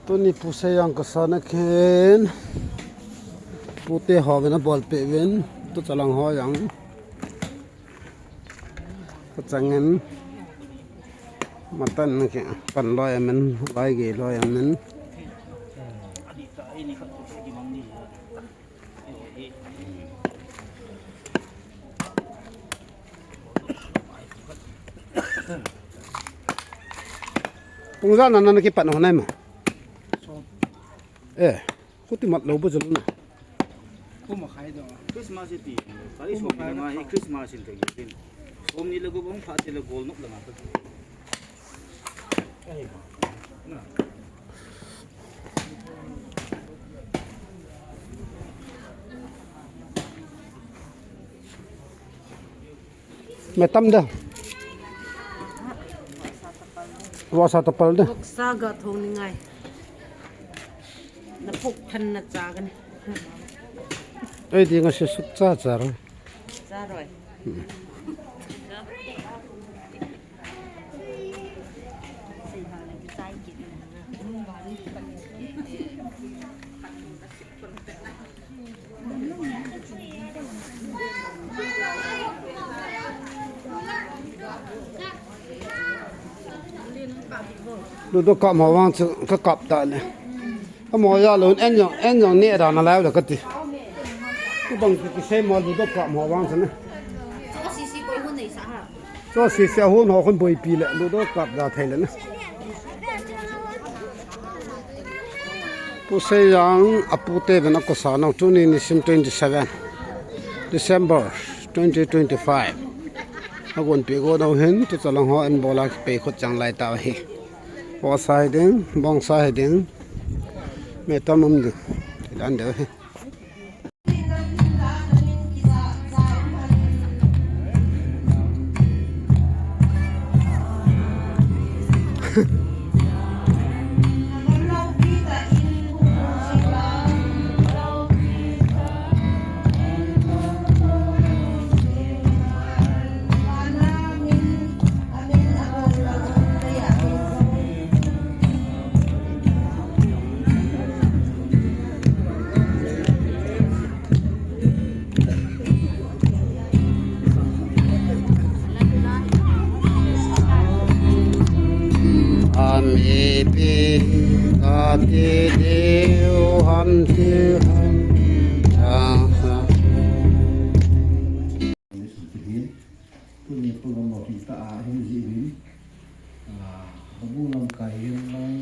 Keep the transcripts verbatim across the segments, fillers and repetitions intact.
Tuni Pu Seijang kasana khen. Pute ho vena bol pe ven. Tu chalang ho jang. Kachangin. Matan ke pan loi amen, lai ge loi amen. Pung ja na na kipat ho nai ma. Eh, kuti mat lo bu jul na. Kuma khai do. Christmas ti. Kali som ni ma hi Christmas in thei ni. Som ni le go bong pha ti le gol nok la ma. Metam da. Vasa tapal da. Voksa ga thong ni ngai. Na puk than na cha gan. Ei, di nga se suk cha cha ra. Cha roi. Ludo kap mo vang chu ka kap ta le. Ka mo ya lo en jong, en jong ne da na lai da ka ti. Ku bang ki sei mo ludo kap mo vang chu ne. Cho si si a hun ho khun boipi le ludo kap da thei le ne. Pu Seijang a pute vena kosa nau tuni nisim twenty seven December twenty twenty five. A gon pe go nau hin tu chalang ho en bola pe khut chang lai ta hi. Posa hi ding, bongsa hi ding. Metam um ding. Dan deu hi. Ami pi kati diu hanti hanti chang. Tuni program lo hin ta a hin ji hin. Ah, abu lamkai hin lang.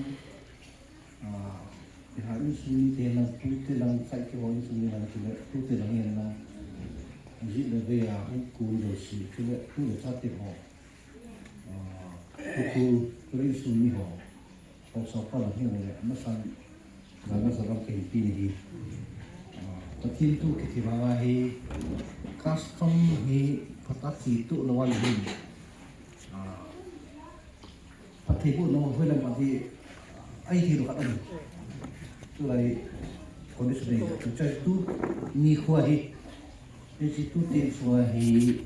Ah, ha insung mite lang, tute lang, sai ke ho insung mi lang, tule, tute lang hin lang. Ji le ve a, u ku lo si, tule, tule chate ho. Ah, u ku, tule insung mi ho. Ho sa pa lang hin le, masan, la na sa lam ke hin pi ni hi. Ah, Pathen thu kiti vang a hi, custom hi, phat a thi tu lo wan hin. Ah, Phatthei boh nau, hoilam phat hi, ahi thei lou khat ahi. Tulai condition hi, tu chai tu, ni khu ahi. Hiche tute sunga hi,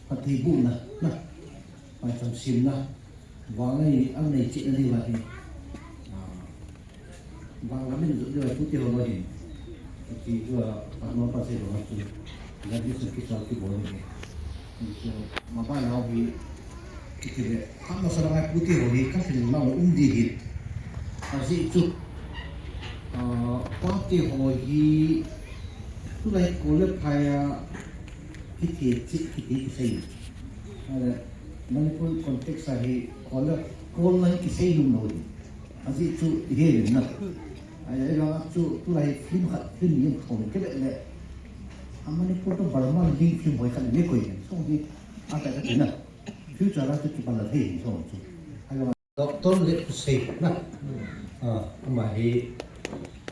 phatthei bohna, na. Maicham semna. Vang ahi, anei cheh na diu ahi. Ah, Vang lam in jot ding a tute ho lo hin. Ti tua, pa no pa se lo tu. Lam in se ki sa ki bol ni. So, ma ba nau hi, ki ti le, ha ma sa la ngai tute ho hi, ka sin ma um di hi. Ajeh chu, ah, pate ho hi, tulai ko le phai a, ki ti chi, ki ti ki sei. Ale, Manipur context a hi, ko le, ko le ki sei lum lo hi. Ajeh chu ihe le na. Ai, ai, la chu, tulai film khat, film yen thon ke le le. A Manipur to Burma link film hoi khat le koi. So hi, a ta ka ti na. Future la chu ki pala thei so chu. Ai, la Doctor Let Pu Sei na. Ah, ama hi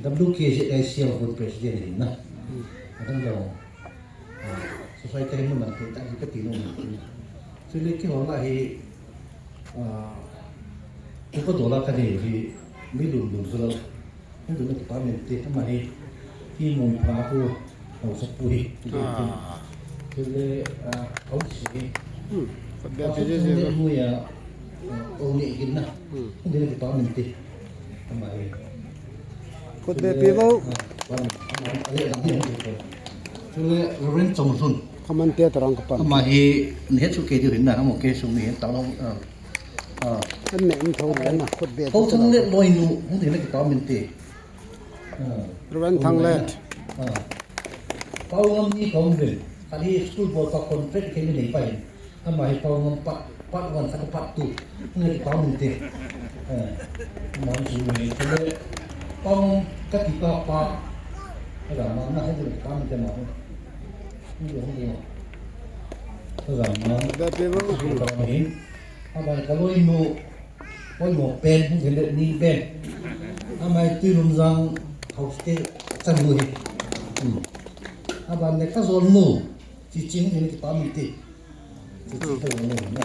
W K Z I C L Board President hi na. Adam lo. Ah, society hi man thei ta hi ka ti nom. Chule keiho la hi, ah, upa dola ka nei hi mi lum lum chu lo. Hei tu na department te ama hi hi mong pa ku lo sa pu hi. Ah. Chule, ah, au si hi. Hmm. Ka be pa te tu je je ne lo. Mu ya, ah, au ne gin na. Hmm. Hei tu na department te. Khut be pi vo. Chule Reverend Chonglun. Kaman te tarang kapan. Ama hi, nahet chu kei diu hin na, ama kei sung ni hin, tang long, ah, ah. An ne in tho le na, khut be. Tho thang le loi nu, hung thei na kipa min te. Ah. Reverend Thang le. Ah. Pau ngam ni kong vin. Khat hi school bol pa contract kei ni nei pa hin. Ama hi pau ngam part, part one, khat part two. Ngai pau ngam te. Eh, ama hi sung ni te le. Pau ngam kati pa pa. Ka ga ma na he de pa ngam te ma. Ni de hung de. Ka ga ma. Da pe ba. Ka ga ma hin. Ama ka loi nu. Poimo pen, hung thei le ni pen. Ama hi Tuilumjang house te chanu hi. Hmm. Aban le ka jol nu. Chiching hung thei le kipa min te. Chiching ka jol nu na.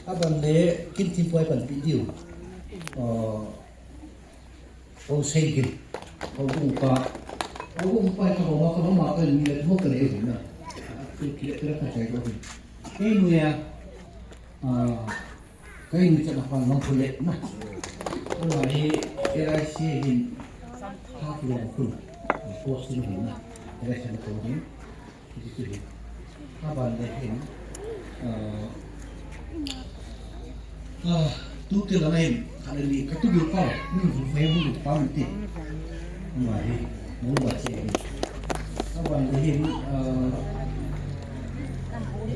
Aban le kin thim poi pan pi diu. Ah, Hou Sei Gin. Hou Bung Pa. Hou Bung Pa ka hou ma ka hou ma ka ni le mo ka le na. Ki ki ka ka chai ko. Ei nu ya. Ah, Kai ni cha na pa long khule na. Ala hi L I C hin. Ha khule khul. Post ni na. L I C na ko ni. Aban le hin. Ah, ah, tu ke la hin. Kale ni ka tu bil pa. Ni fu fe mu pa mi ti. Ma hi. Mu ba che. Aban le hin. Ah,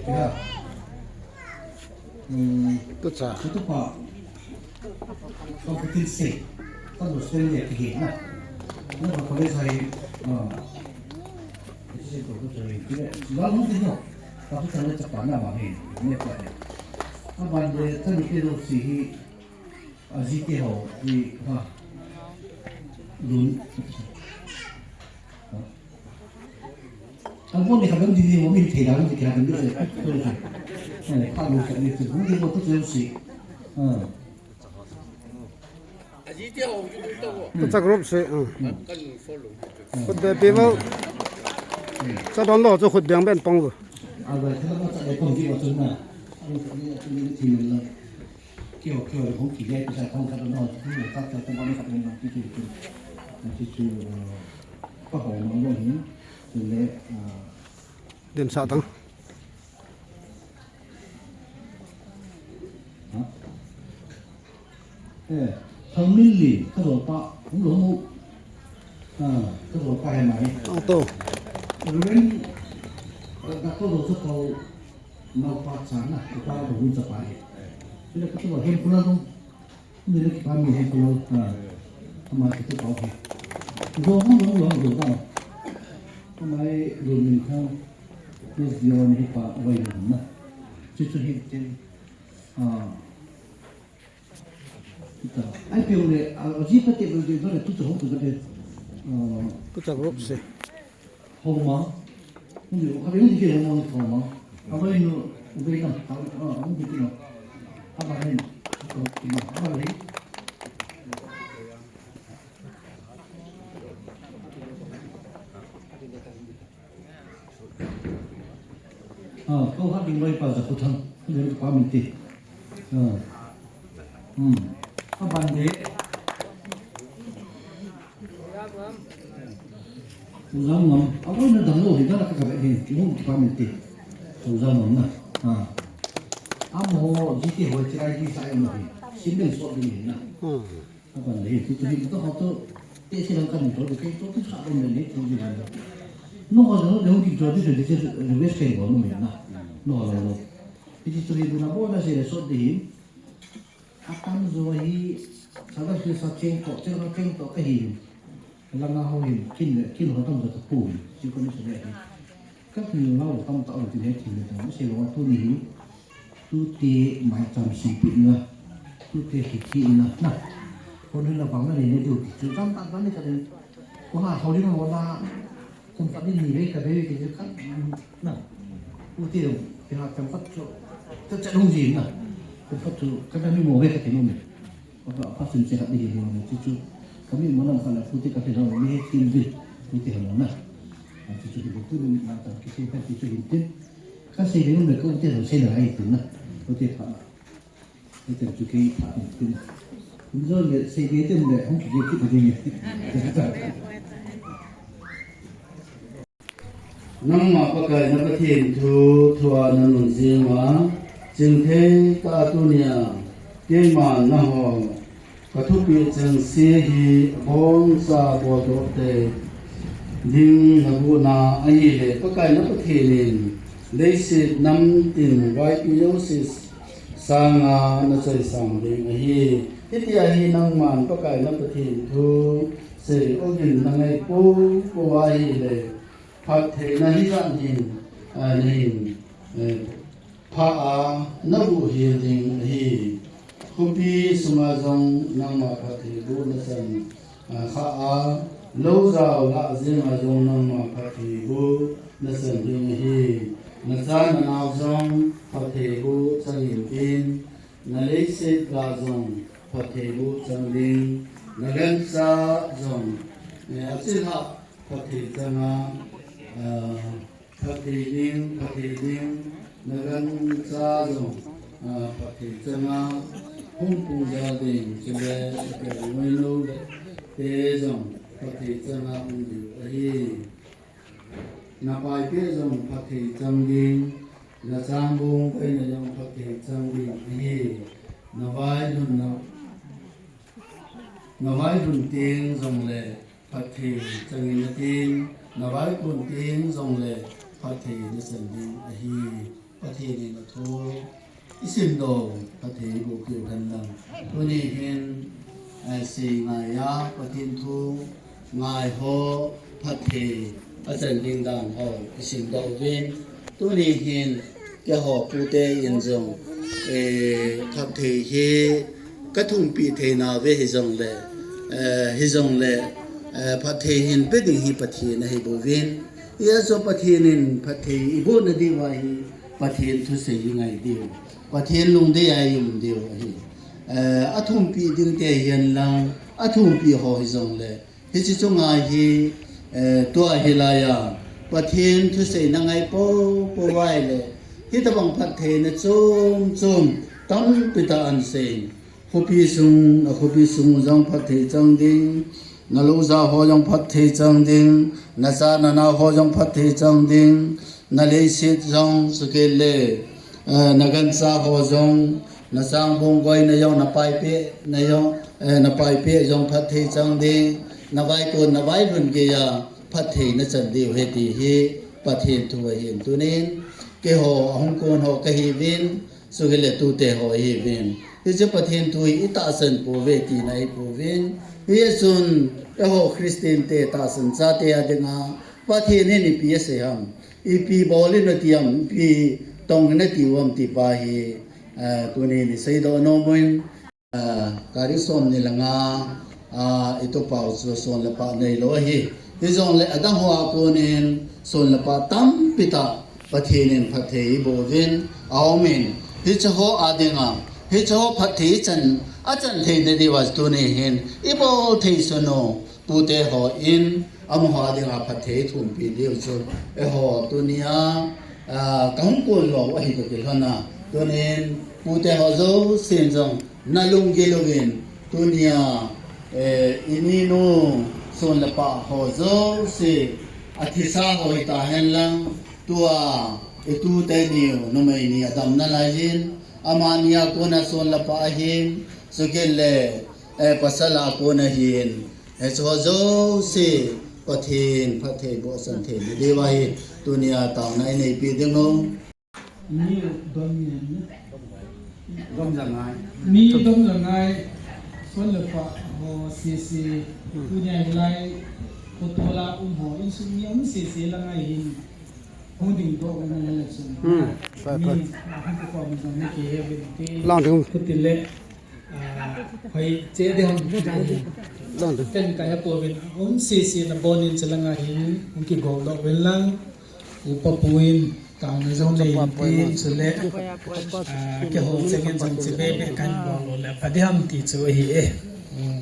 ya. Hmm. Tu cha. Tu pa. Competency. Ka lo sen le ki na. Na ba college hai, ah, ki se ko ko chai ki le. Ba mu ti no. Ka tu ta le cha pa na ma he. Ne pa he. A ban de ta ni ke lo si hi. A ji ke ho, ji ha. Lun. Ang pun ni kadang di ni mo min thei dang di kadang di. Eh, pa lo sa ni tu. Mo di mo tu si. Ah. Aji te ho, tu ta wo. Tu cha group se, ah. Kan follow. Khut be pi vo. Cha don lo chu khut beng ben pang vo. A ga ta ma cha le pang di mo tu na. Ang sa ni tu ni ti men la. Kio, kio, hung ki le, pisa hung ka no, hung ka ka ka no, ka no, ki ki ki. Ki ki, eh, pa ho no no ni, le, eh. Din sa tang. Ha? Eh, Thang Min Lin, ka lo pa, hung lo mu. Ah, ka lo pa he mai. Ang to. Ren, ka, ka lo sa ko. Naupa chana, upa lo hun chapa hi. Sila kati ba hem pula lo. Ni le kipa mi hem pula lo. Ha. Ama kati pa hi. Lo hung lo lo lo ta. Ama e lo min khang. Ni dio ni pa wai lo na. Chu chu hi tin. Ah. Ai, pe le, a, a, ji pa te le, le, le, tu tu ho tu le. Ah. Tu ta group se. Ho ma. Ni, ka le ni ke ho ma, ho ma. A ba ni, u be na, a, a, u be na. A ba ni, a ba ni. Ah, ko ha ding bai pa za ko thang. Ni pa min ti. Ah. Hmm. A ban de. U za ngam. A ko na dang lo hi da ka ka be ni. Ki hum ki pa min ti. U za ngam na. Ah. A mo ji ti ho ti ai di sa ai mo hi. Sim den so di na. Hmm. Aban le, tu tu hi tu ho tu, te si lang kan tu, ke tu tu sa ko me le, tu di lang. No ho no, le ki tu tu tu tu request ke ko no me na. No ho lo. Ti tu hi bu na bo na se le so di. Atam jo hi, sa da si sa cheng ko, cheng ko, cheng ko ka hi. La nga ho hi, kin le, kin ho tam jo ta pu. Si ko ni se le. Ka thil lo tam ta o ti le thil le ta, se lo tu ni hi. Tu te mai tam si pi na. Tu te hi ki na. Na. Ko ni na bang na ni tu ti. Tu tam ta ni ka ni. Ko ha ho ni mo la. Kum ta ni ni le ka be ki ka. Na. Tu te lo. Ki ha tam pat cho. Ta cha lu ji na. Kum pat cho ka ni mo be ka ti mo me. Apa, apa sim se khat ni hi mo ni chu chu. Kami mo na khala pute ka phela ni he tin bi. Pute ha mo na. Chu chu pute ni na ta ki se ka chu chu hin tin. Ka se ni mo ko te se na ai tin na. Pute pha. Pute chu ki pha tin. Nangma Pakai na Pathen thu, thua nanun jing uva, chingthei tah a tunia, keiman nangho, ka thupeh chengse hi aboncha boldoh tei ding nabohna ahile, Pakai na Pathen in, leiset namtin vaipi jouse sanga nachai sang ding ahi. Hitia hi nangman Pakai na Pathen thu sei uvin nangai poupou ahile, phattheina hijat hin, ah, nahin, eh, pha a naboh hel ding ahi. Khopi sunga jong nangma phattheiboh nachan, ah, kha a, lou jao lah jenga jong nangma phattheiboh nachan ding ahi. Nacha nanao jong phattheiboh chang intin, naleiset ga jong phattheiboh chang ding, nagancha jong, eh, achilhah phatthei changa, ah, phatthei ding, phatthei ding, nagancha jong, ah, phatthei changa hung pung jal ding, chule, eh, ngoinou le te jong phatthei changa um diu ahi. Napaipeh jong phatthei chang ding, nachangbong koina jong phatthei chang ding ahi. Navailhun na, navailhun teng jongle phatthei chang in natin, navaikon teng jongle phatthei nachan ding ahi. Pathen in athu isimdoh, phatthei iboh peh u henlang. Tuni hin, eh, sei ngaiya, Pathen thu ngaiho, phatthei achan ding dan ho isimdoh uvin. Tuni hin, keiho pute in jong, eh, phatthei hi kathumpeh thei nauve hijongle, eh, hijongle, eh, phatthei hin pe ding hi Pathen ahibouvin. Hijeh chun Pathen in phatthei iboh nadiuva hi Pathen thusei ingai diu, Pathen lungdei a ium diu ahi. Eh, athumpeh ding te hihen lang, athumpeh ho hijongle, hiche chunga hi, eh, tua hilaiya Pathen thusei nangai poupou uva ahile, hitobang phattheina chom chom tampi tah ahin sei. Khopi sung, nakhopi sung jong phatthei chang ding, nalou jao ho jong phatthei chang ding, nacha nanao ho jong phatthei chang ding, naleiset jong, chukele, eh, nagancha ho jong, nachangbong koina jong, napaipeh na jong, eh, napaipeh jong phatthei chang ding, navaikon, navailhun geiya phatthei nachan diu ahi ti hi Pathen thu ahin. Tunin, keiho ahung kon ho kahiuvin, chukele tute ho ihiuvin. Hiche Pathen thu hi itahsan pouve tina ihipouvin. Hijeh chun, eiho Christian te tahsan chate adinga, Pathen in ipi asei ham, ipi bol in ati ham, ipi tong in ati u ham ti pa hi, ah, tunin iseidoh nom uvin. Ah, gari som ni le nga, ah, itupau chu son le pah neilou ahi. Hijongle adang hoa konin son le pah tampi tah Pathen in phatthei iboh uvin aumin. Hiche ho adinga, hiche ho phatthei chan, achan theina diuva tuni hin ibol thei sun u. Pute hon, amaho dinga phatthei thumpeh diu chu, eiho tunia, ah, kahung kon lou ahi toh kilhona. Tunin, pute ho jousen jong, nalunggil uvin, tunia, eh, ininu, son le pah ho jouse, athisa ho hitahen lang, tua, itute niu, numei ni adam nalaiyin, amani a kona son le pah ahin, chukele, eh, pasal a kona hin, Hiche ho jouse Pathen phatthei bohchan theina diuva hi tunia taona ineipi ding u. Mi dom ngen. Dom ja ngai. Mi dom ja ngai. Son le pah ho sese. Tunia hilai. Photo la um ho. Insung mi um sese la ngai hin. Hung dingdoh ngai le chun. Hmm. Pai, pai. Mi, ah, hung ko ko mi jong ni ke he ve te. Lang ding. Kutile. Ah, hoi, che de hong. Lang de. Ken kai apo ven, um sese na bonin chelanga hin, um kigol doh ven lang, upa pu in, taona jong nei in tin, chule, ah, keiho chengin jong che bebe kan bol le, pha diham ti chu ahi e. Hmm.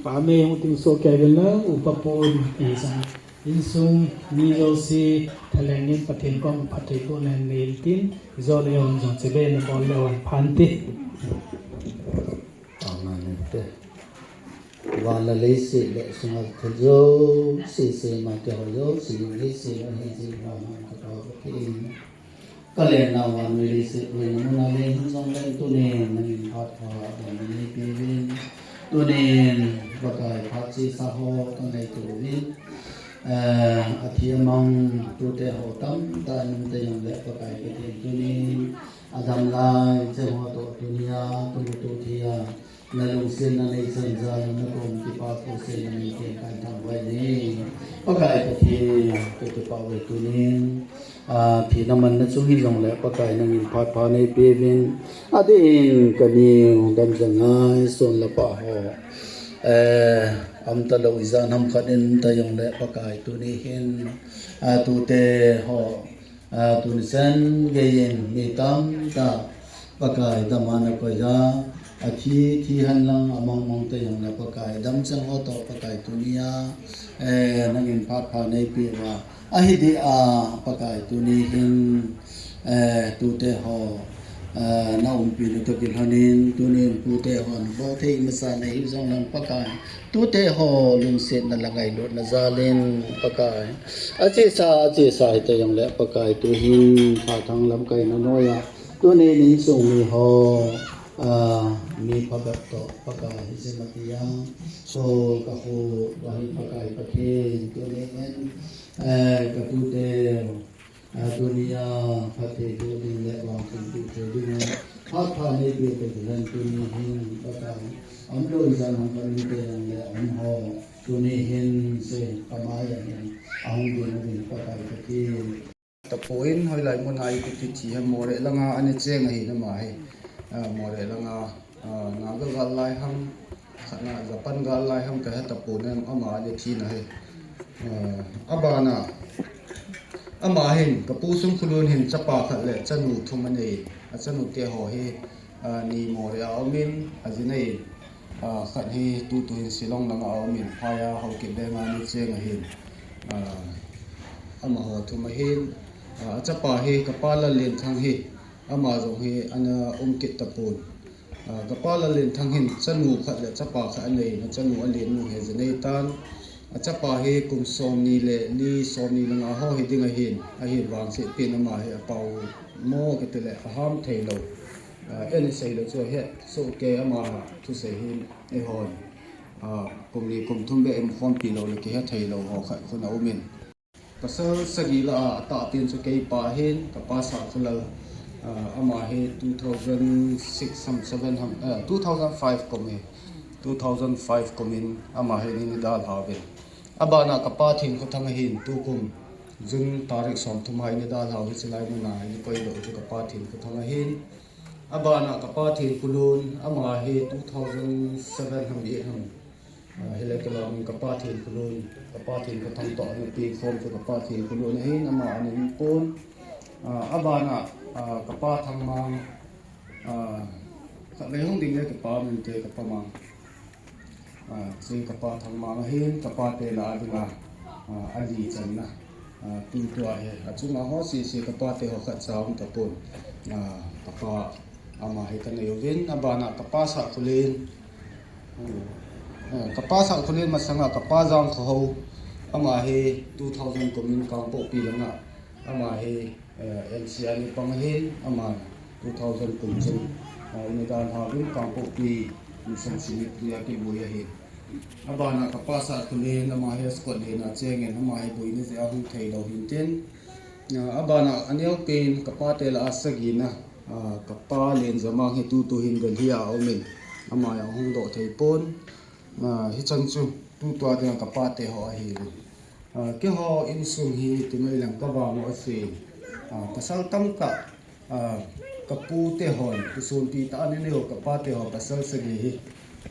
Pame hung tin so kei ven lang, upa pu in, ti sang. Insung mi jouse thalheng in Pathen koma phattheibohna nei intin, ijole hon jong chibai na bol leu hen pha inte. Amen. Van le leiset le sunga thil jouse, sema keiho jouse, leiset le leiset, van a ka Pa Pathen. Ka lenna van le leiset, na mun a leng hijong leng tunin, nangin phat pha, damna neipeuvin. Tunin, Pakai phat chesa ho, ka ngaito uvin. Eh, athi amang, tute ho tamtah in um teng jongle, Pakai Pathen tunin. Adam lai, cheng ho toh tunia, tuni tu thia. Na lungsetna nei chan jal, na kom kipa thusei na nei teng kan thangvah e. Pakai Pathen, ka kipah uve tunin. Ah, thina manna chung hijongle Pakai nangin phat pha neipeuvin. Adeh in ka neo damjang ngai, son le pah ho. Eh, um talou ijat ham khat in um ta jongle Pakai tuni hin. Ah, tute ho. Ah, tuni chan geiyin mi tamtah Pakai dam a na koi a, athi, thi hen lang amang mang teng jongle Pakai damchang ho toh Pakai tunia, eh, nangin phat pha neipeh uva. Ahi deh a Pakai tuni hin, eh, tute ho, eh, na umpi na toh kilhonin, tunin tute hon bol thei masa na hiu jong lang Pakai. Tute ho lungsetna le ngailutna jalin Pakai. Achesa, achesa hita jongle Pakai tuhin Thathang lamkaina noiya. Tunin insung mi ho, ah, mi phabep toh Pakai hijeh a tia. So, ka hu, ahi Pakai Pathen, tunin, eh, ka tute, Ah, tunia, phatthei boh ding le vangphatthei boh thei ding a, phat pha neipeh teng tuni hin, Pakai, umlou ijat ham khat in um teng jongle um ho, tuni hin, se, ka mai a hin, ahung ding ding Pakai Pathen. Tapon, hoilai mun a ipi ti thi ham, Moreh langa ana cheng ahin ama hi. Ah, Moreh langa Ah, Naga gal lai ham, khatna Japan gal lai ham ka he tapon, ama le thina hi. Ah, abana, ama hin, ka pu Sumkholun hin chapa khat le chanu thum anei, achanu te ho hi, ah, ni Moreh a umin, ajinei, ah, khat hi tutu hin Shillong langa umin, phai a Haokip lenga ana cheng ahin, ah, amaho thum ahin, ah, achapa hi, ka pa Lallenthang hi, ama jong hi ana um kit tapon. Ah, ka pa Lallenthang hin chanu khat le chapa khat anei, achanu alennu hi ajinei tan. Achapa hi kum somni le li, somni le nga ho hiding ahin, ahin vangset pen ama hi apao mo kiti le aham thei lou. Ah, eini sei lou chu ahet soh kei, ama thusei hin eihon, ah, kum ni kum thum beh imu khompi lou le kihe thei lou ho khat khun aumin. Pasal sagi lah a atahpen chu kei pa ahin, ka pa Sahkholal, ah, ama hi two thousand six ham, seven ham, eh, two thousand five kum hi, two thousand five kum in ama hi eini dalha uvin. Abana ka pa Thenkhothang ahin, tukum June tarik somthum a eini dalhau hi, chulai mun a eini koidoh chu ka pa Thenkhothang ahin. Abana ka pa Thenkholun, ama hi two thousand seven ham, eight ham. Ah, hilai kila min ka pa Thenkholun, ka pa Thenkhothang toh ana pengkhom chu ka pa Thenkholun ahin, ama ana um pon. Ah, abana, ah, ka pa Thangmang, ah, khatvei hung ding le ka pa min te ka pa Mang. Ah, chu ka pa Thangmang ahin, ka pa te lah a dinga, ah, ali channa. Ah, tutua hi, achunga ho sese ka pa te ho khat cha um tapon. Ah, ka pa ama hi ka nei uvin, abana ka pa Sahkholen. Eh, ka pa Sahkholen masanga ka pa Jangkhohou, ama hi two thousand kum in Kangpokpi langa, ama hi, eh, M C a ana pang ahin, ama two thousand kum chun, eh, eini dalha uvin Kangpokpi Mission Cemetery a kiboi ahin. Abana ka pa Sahkholen, ama hi Scotland a chengin, ama hi boina jeh a hung thei lou hintin. Ah, abana aneopen ka pa te lah a sagina, ah, ka pa Lenjamang hi tutu hin Delhi a aumin, ama jong hung doh thei pon. Ah, hichan chu tutua dinga ka pa te ho ahiuvin. Ah, keiho insung hi timai lang ka vang u ahin. Ah, pasal tamtah, ah, ka pu te hon, kisonpi tah a ana nei u ka pa te ho pasal sagi hi.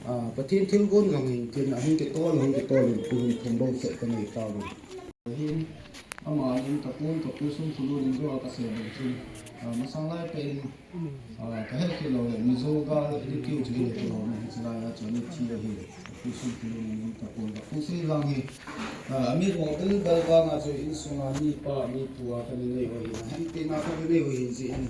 Ah, Pathen thilgon jong hintin, ahung kitol, ahung kitol in, tuhin thum bou seh ka nei tauvin. Hin, ama in tapon ka pu Sumkholun in jong ka sei bang chun, ah, masang lai peh in, ah, ka het kit lou le, Mizo gal, Rikiu chu hi le kit lou, hiche lai a chu ana thi ahi, ka pu Sumkholun in tapon ka pu Seilang hi, ah, mi mo bel bel vang a chu insunga mi pa, mi pu a ka nei u ahi, hempina ka nei u ahi jeh in,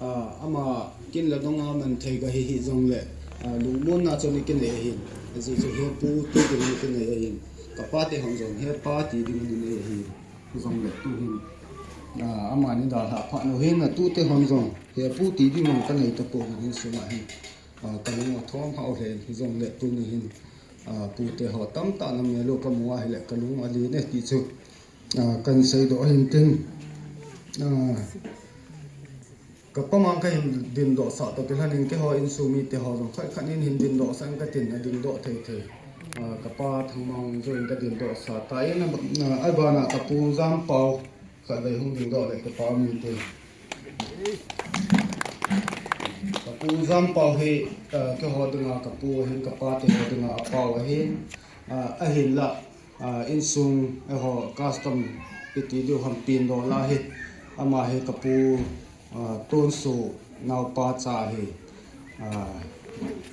Ah, ama kin le dong a man thei ka hi hih jongle, Ah, lungmonna chu ana kinei ahin. Ajeh chu he pu ti ding ana kinei ahin. Kapa te hon jong he pa ti ding ana nei ahin. Jongle tuhin, ah, amani dalhah phat lou hin, atute hon jong he pu ti ding jong kanei tapon, insunga hin, ah, kalung athom hao lheh in, jongle tuni hin, ah, pute ho tamtah ana mel u kamu ahile kalung alen e ti chu, ah, kahin seidoh ahin tin, ah, Kapa mang kahin dindoh sah toh kilhon in keiho insung mite ho jong khat khat in hin dindoh sah in katin, adingdoh thei thei. Ah, kapa Thangmang joh in kadindoh sah tan, ah, abana kapu Jampao khatvei hung dingdoh le kapa mite. Kapu Jampao hi, ah, keiho dinga kapu ahin, kapa te ho dinga apao ahin, ah, ahinla ah, insung, eiho custom iti diu ham pin doh la hi, ama hi kapu, ah, Tunsu naopa cha hi, ah,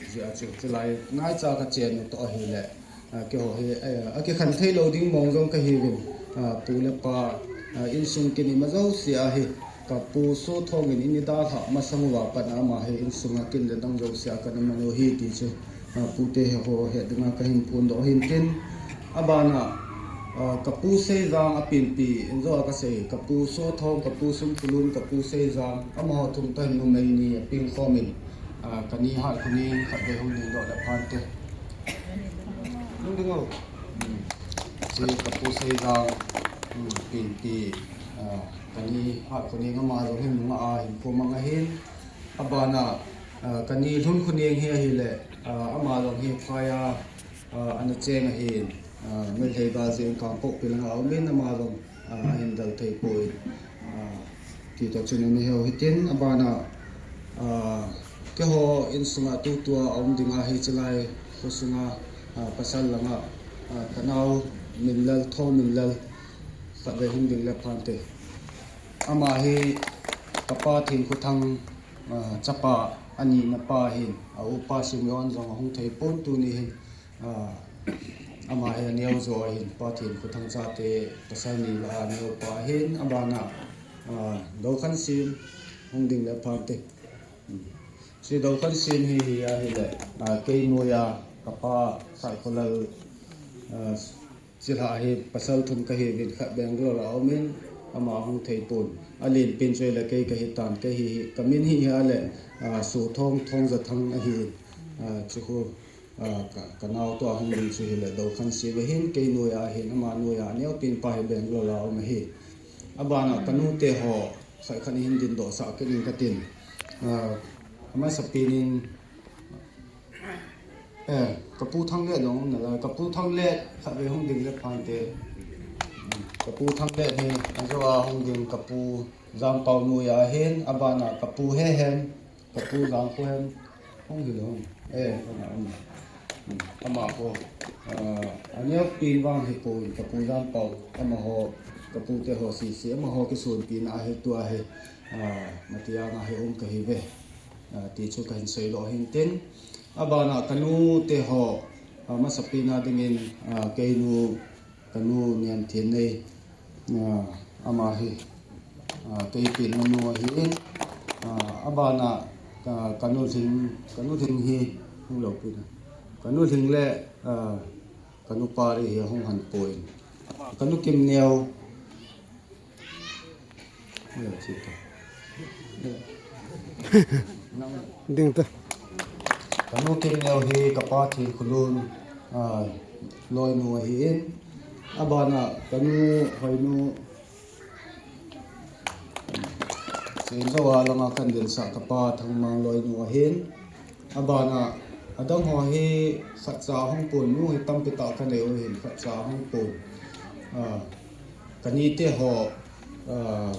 jeh a chu, chulai ngaicha kachen u toh ahile, ah, keiho hi, eh, akikhen thei lou ding mong jong kahiuvin, ah, pu le pa, ah, insung kin ima jouse a hi, kapu Sothong in eini dalhah masang uva pat a ama hi insunga kin le dang jouse a kana man u ahi ti chu. Ah, pute ho het dinga kahin phondoh ahin tin, abana, ah, kapu Seijang apinpi, injo a kasei, kapu Sothong, kapu Sumkulun, kapu Seijang, amaho thum toh hin numei ni apeng khom in, ah, kani Hatkhoneng khatvei hung dingdoh le phante. Hung ding o. Hmm. Hiche kapu Seijang, hmm, pinpi, ah, kani Hatkhoneng ama jong hin nungah a hin phomang ahin, abana, ah, kani Lhunkhoneng hi ahile, ah, ama jong hi phai a, ah, ana cheng ahin, ah, Meitei gal jeh in Kangpokpi langa aumin, ama jong, ah, ahin del thei poi, ah, ti toh chun ana hiu hitin, abana, ah, keiho insunga tutua aum dinga hiche lai khosunga, ah, pasal langa, ah, kanao Minlal, Thongminlal, khatvei hung ding le phante. Ama hi kapa Thenkhothang, ah, chapa anina pa ahin, a upa Simeon jong ahung thei pon tuni hin, ah, ama hi aneo jo ahin, pa Thenkhothang chate pasal ni lah a aneopa ahin, abana, ah, Dokhansim hung ding le phante. Hmm. Hiche Dokhansim hi, hi ahile, ah, kei noiya kapa Saikholal, ah, chilhah hi pasal thum kahiuvin, khat Bangalore a aumin, ama hung thei pon. Alenpen chu ahile kei kahitan, kei hi, hi, kamin hi, hi ahile, ah, Sothong, Thongjathang ahin, ah, chukhu, ah, ka, kanao tua hung ding chu hile Dokhansim ahin, kei noiya ahin, ama noiya aneopen pa hi Bangalore a aum ahi. Abana kanute ho khat khat in hin dindoh sah kit in katin. Ah, amasapen in Eh, kapu Thanglet jong um nalai, kapu Thanglet khatvei hung ding le phante. Kapu Thanglet hi, ajo a hung ding kapu Jampao noiya ahin, abana kapu Hehem, kapu Jangkhohem, hung hilou. Eh, ama, ama. Hmm, ama ho, ah, aneopen vang hipon, kapu Jampao, amaho, kapute ho sese, amaho kisonpina ahi tua hi, ah, Matiang a hi um kahiuve. Ah, ti chu kahin seidoh ahin tin. Abana kanute ho, ah, masapen a dingin, ah, keinu, kanu Niamthinnei, ah, ama hi, ah, kei penna nu ahin, ah, abana, ah, kanu Lhing, kanu Lhing hi hung lou pina. Kanu Lhing le, ah, kanu Pari hi ahung han poi. Kanu Kimneo, Ding ta. Kanu Kimneo hi kapa Thenkholun, ah, loinu ahin. Abana kanu Hoinu, Senjo a langa kan dinsah kapa Thangmang loinu ahin. Abana, adang ho hi khatcha hung pon, nu hi tampi tah kanei u hin khatcha hung pon. Ah, kanite ho, ah,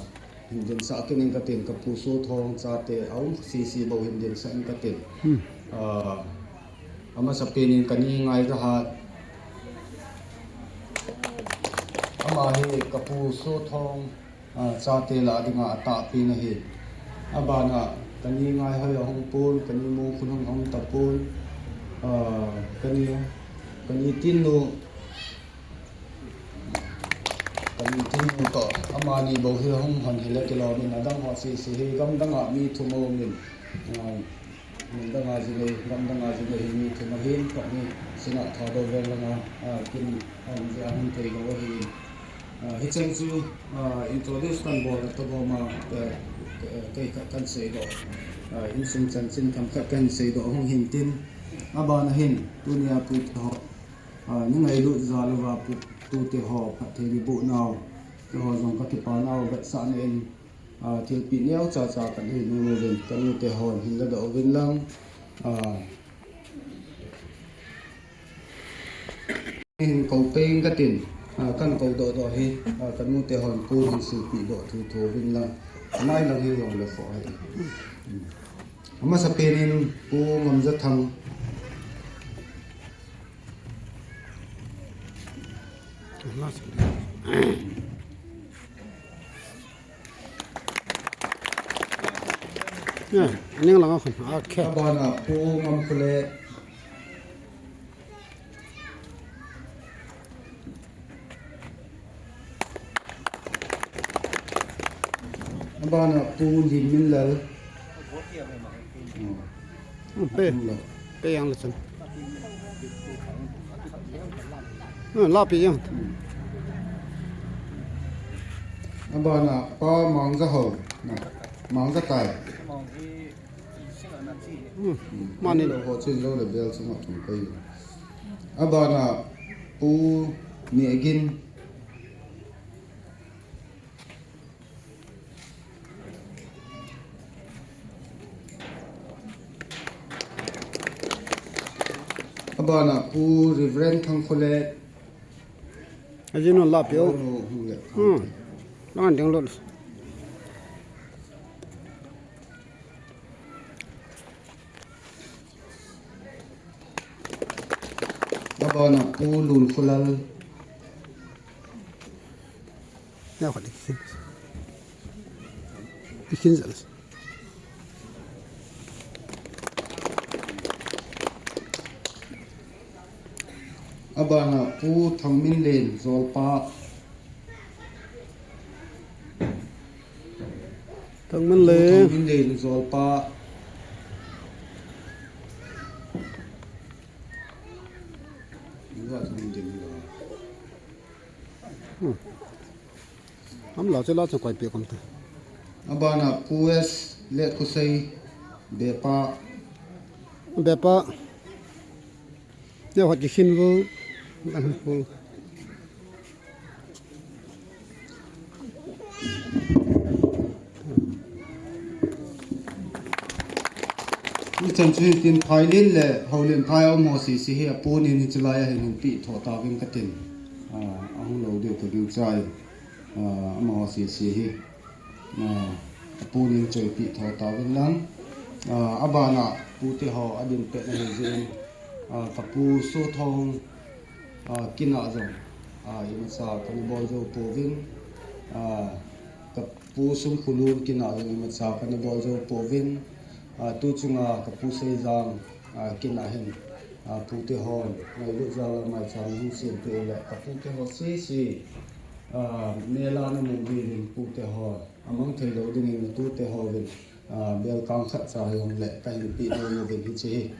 hin dinsah kit in katin, kapu Sothong chate, aum sese bou hin dinsah in katin. Hmm. Ah, amasapen in kani Ngaikahat. Ama hi kapu Sothong, ah, chate lah dinga atahpen ahi. Abana, kani Ngaihoi ahung pon, kani Mongkhunhung ahung tapon, ah, kani, kani Tinnu, kani Tinnu toh, amani bou hi ahung hon hile kilom in, adang ho sese hi gamdang a mi thum aumin, ah, Mun danga ji nei, gam danga ji nei hi mi thum ahin, khat hi Sinah Thadou veng langa, a, kin a um jeh a hung thei lou ahin. A, hicheng chu, a, introduce kan bol na tobang a, a, a, kei khat kan seidoh, a, insung chanchin themkhat kan seidoh hung hin tin, abana hin, tunia pu te ho, a, ni ngailut jal uva pu, tute ho, phatthei ni boh nau, keiho jong ka kipa nau vetsahna in, a, thilpeh neocha cha kan hin nung uvin, ka nute hon hin ladoh uvin lang, a, hin kou peng ka tin, a, kan kou doh doh hi, a, ka nute hon pu hin silpeh doh thuthu uvin lang, amai lang hi jong le foh hi. Amasapen in Pu Ngamjathang. Ya, ning lang a khun. Okay. Abana Pu Ngamkhole. Abana Pu Limminlal. Hmm, pe. Limminlal. Pe yang le chan. Hmm, la pe yang. Hmm. Abana Pa Mangjaho. Na. Mangjakai. Hmm. Mani. Lou ho chun lou le bel chunga thum kai. Abana Pu Nehgin. Abana Pu Reverend Thangkholet. Ajinu la pe o. Hung le. Hmm. Lang ding lo. Abana Pu Lunkholal. Ya, khat ikhin. Ikhin jal. Abana Pu Thangminlen Jolpa. Thangminlen. Pu Thangminlen Jolpa. Pu Thangminlen Jolpa. Hmm. Am la che la che koi pe kom ta. Abana Pu S Letkhosei Bepa. Bepa. Ya, hot ki khin vo. Ang pu. Nichan chu hitin Phailen le Houlen phai a um ho sese hi apunin hiche lai a hin hin peh tho tauvin katin. A, ahung lou diu ka gingchai. A, amaho sese hi. A, apunin choipeh tho tauvin lang. A, abana pute ho adin pet na hi jeh in. A, ka pu Sothong, a, kin a jong. A, imacha kana bol jou pouvin. A, ka Pu Sumkholun kin a jong imacha kana bol jou pouvin, a, tu chunga ka Pu Seijang, a, kin a hin, a, pute hon ngailut jal a maicham hung sem peh u le ka pute ho sese, a, mel a na mu uvin pute ho, amang thei lou dingin na tute hovin, a, belkang khat cha hi hung le kahin peh nom uvin hiche hi,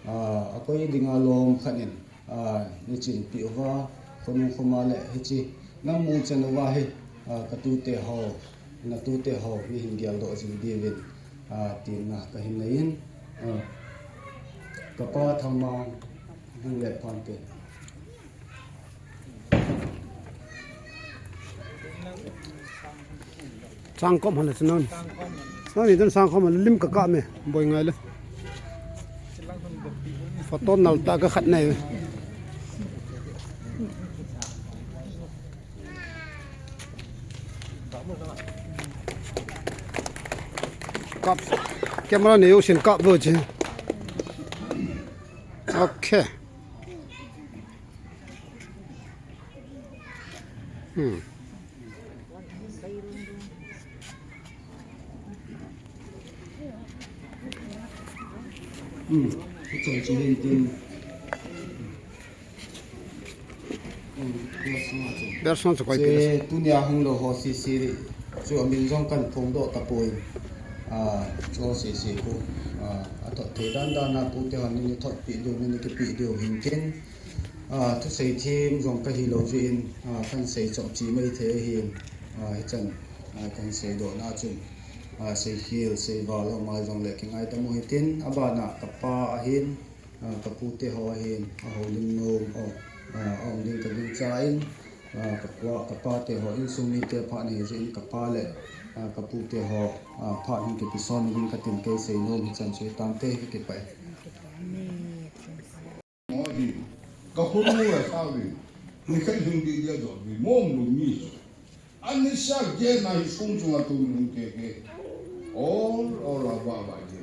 a, akoi dinga lom khat in, a, nei chin peh uva, khonung khoma le hiche, na mu chan uva hi, a, ka tute ho, na tute ho, nei hin geldoh jing diuvin, a, tina kahin nei in, a, ka pa Thangmang, hung le phan te. Sangkhom hale chu nang. Nang ni don sangkhom hale lim ka kap me. Boi ngai le. Photo nal ta ka khat nei. Kap. Camera nei u sin kap vo che. Okay. Hmm. Hmm. Hichun chu hin tin. Hmm. Bersang chu koi peh. Tunia hung lou ho sese chu amin jong kan phongdoh tapoi. A, chu sese khu. A, athot thei dan dan a pute hon nei thot pi diu, nei kipi diu hin tin. A, thusei thim jong kahi lou jeh in, a, kahin sei chom chi mai thei hin. A, hichan, a, kahin sei doh na chun. A, sei khel, sei val, ama jong le kingaidam u hitin, abana kapa ahin, a, kapute ho ahin, a houlim nom, o, a, aum ding kagingcha in, a, kakua, kapate ho insung mite phat ahi jeh in kapa le, a, kapute ho, a, phat hung kipe son uvin katin kei sei nom hichan chu hitante, kakipah e. Mo hi, ka khun mu la sa ve. Ni khat hing di dia dot ve, mo mo mi. Ani sa je na hi sung sung a tu mi ke ke. All, all a ba ba je.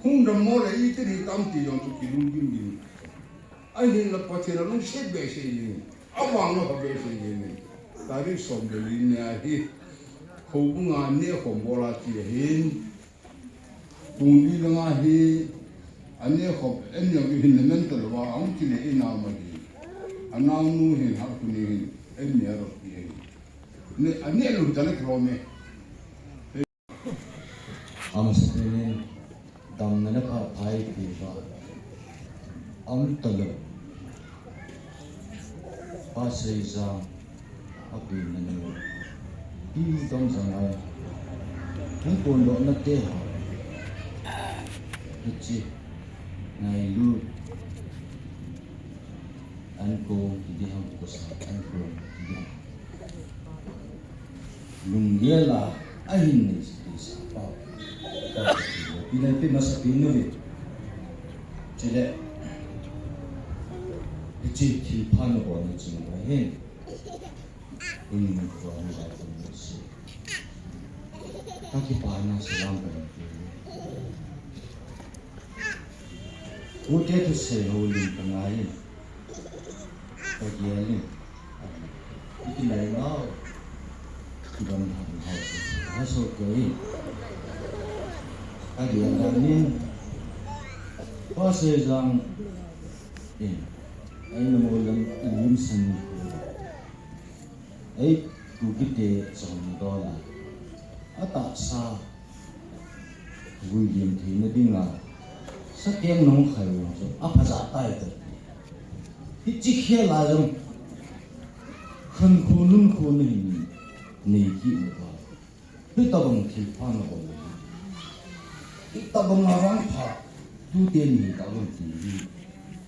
Hung da mo le i ti di tam ti jong tu ki lung dim dim. Ahin la Pathen a lungset behseh jeng. Avang la behseh jeng. Tarik som le li ni a hi. Houbung a nekhom bol a ti ahin. Kum li langa hi, anekhom, enneo hi hin na men talou va, ahung kile ina ma hi. Anaonu hin, Hakhuni hin, enneo ro pi ahi. Ne, ane lo tale kro me. Amasapen in, damna le pha phai pi va. Aum talou. Pa Seijang, apenna nu. Pi Domjang ai. Hung kondohna te ho. Hiche. Ngailut. Ankong, hiding ham kosa. Ankong, hiding ham. Lunggel a, ahin nei sah, sah pa. Pi nai pe masa pi nu ve. Chule. Hiche thilpha nabol na chunga hin. Hin nabol na lai kum si. Kakipana salam kahin pe. Pute thusei houlim kangai. Kagel in. Iti lai ngau. Kibang hang hau. Haso kei. Kagel dan in. Pa Seijang in. Eina mo lam lim san ni. Ei, Kukite chon dola. Atahsa. Vui lim theina dinga, sakeng nung khai jong chu, aphaja tai ta. Hiche khel a jong, khankho nunkho nahin nei kit na ta. Hitabang thilpha nabol. Hitabang a vangpha, tute ni tabang ti hi,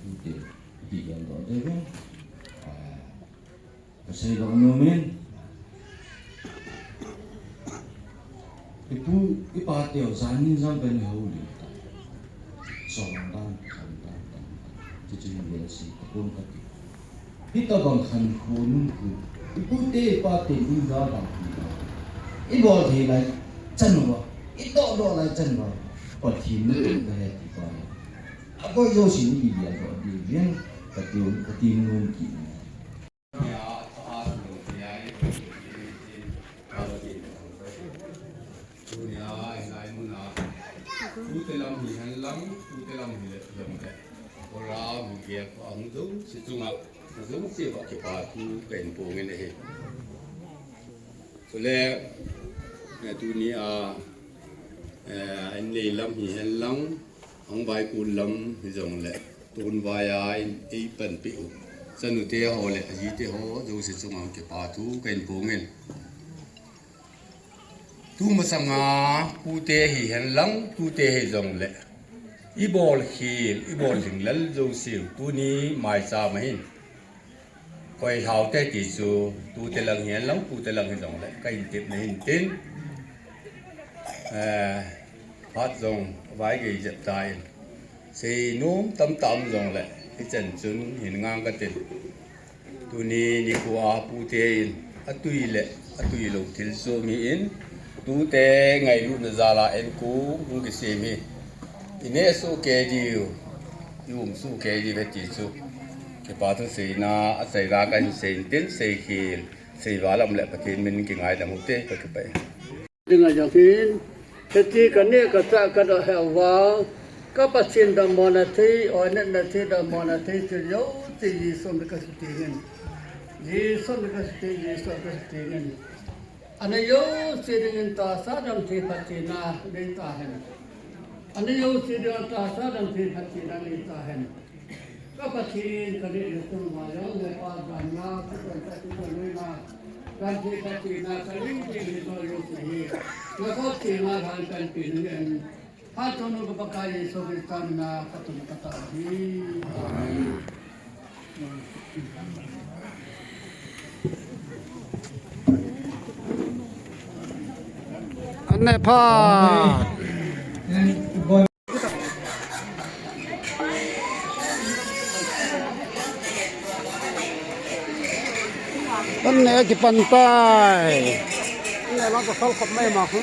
tute, ti gan do de ve. Ah. Kasei doh nom in. Ipu, ipa teu, jan in jan pen houlim ta. Chon dan, chon dan, chon dan. Chuche hi le sei, kapum kati. Hitabang khankho nunkho. Ipu te, ipa te, in jan dan, in jan dan. Ibol thei lai chan uva. Itoh doh lai chan uva. Pathen na tong kahe ti pa. Akoi jouse ni bi dia doh di vin. Kati, kati nom kit. Tunia, hilai muna, tute lam hi henlang, tute lam hi le, lam le. Ora, mi ge pa ang dong, si tunga, dong si ba ke pa tu, ken po ngen he. Chule, eh, tunia, eh, an nei lam hi henlang, Ahung vaikon lam hijongle, tunvai a in eipanpi u. Chanu te ho le, aji te ho, jouse chunga kipa thu kahin phong in. Tumasanga, pute hihen lang, tute hijongle. Ibol khel, ibol jinglel jouse u, tuni maicham ahin. Koi hao te ti chu, tute lang hihen lang, pute lang hijongle, kahin tepna hin tin. Eh, phat jong, vai gei jep tan. Seinom tamtah jongle, hichan chun hin ngang katin. Tuni nikho a pute in, atui le, atui lou thil chu mihin, tute ngailutna jal a enkong, hung kisem hi. Ineh soh kei diu, ium soh kei diu ve ti chu. Kipa thu seina, aseina kahin seiyin tin, seikhel, seival aum le Pathen min kingaidam u te, kakipah e. Dinga jong hin, hiti kaneh kachah kadoh hel uva, ka Pathen dammo na thei, oinatna thei dammo na thei, chu jouse Jesu min kasuti ngin. Jesu min kasuti, Jesu min kasuti ngin. Ana jouse dingin tahsa damthei phatthei na nei tahen. Ana jouse dingin tahsa damthei phatthei na nei tahen. Ka Pathen, ka neh le tung uva jong le phat damna, thutan tah thutan loina, damthei phatthei na ka nei ding hi jouse hi. Na khopna thenga lhan kahin pe ning in. Phat chonnu ka Pakai Jesu Christa mina ka thum ka tao ahi. Amen. An ne phat. An ne kipan tai. An ne lang ka sal khop mai ma khu.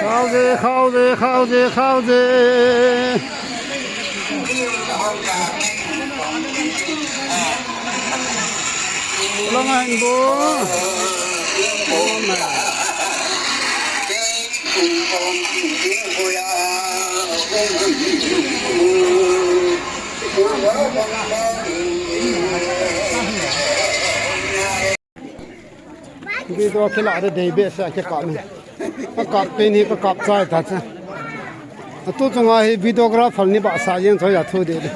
Khao je, khao je, khao je, khao je. Lang a hin bo. Video kila de dei behseh a kikap ni. Ka kap pe ni, ka kap chai ta cha. Atu chunga hi videographer ni ba sa jeng choi a thu de de.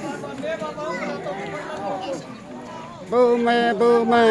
Bo me, bo me.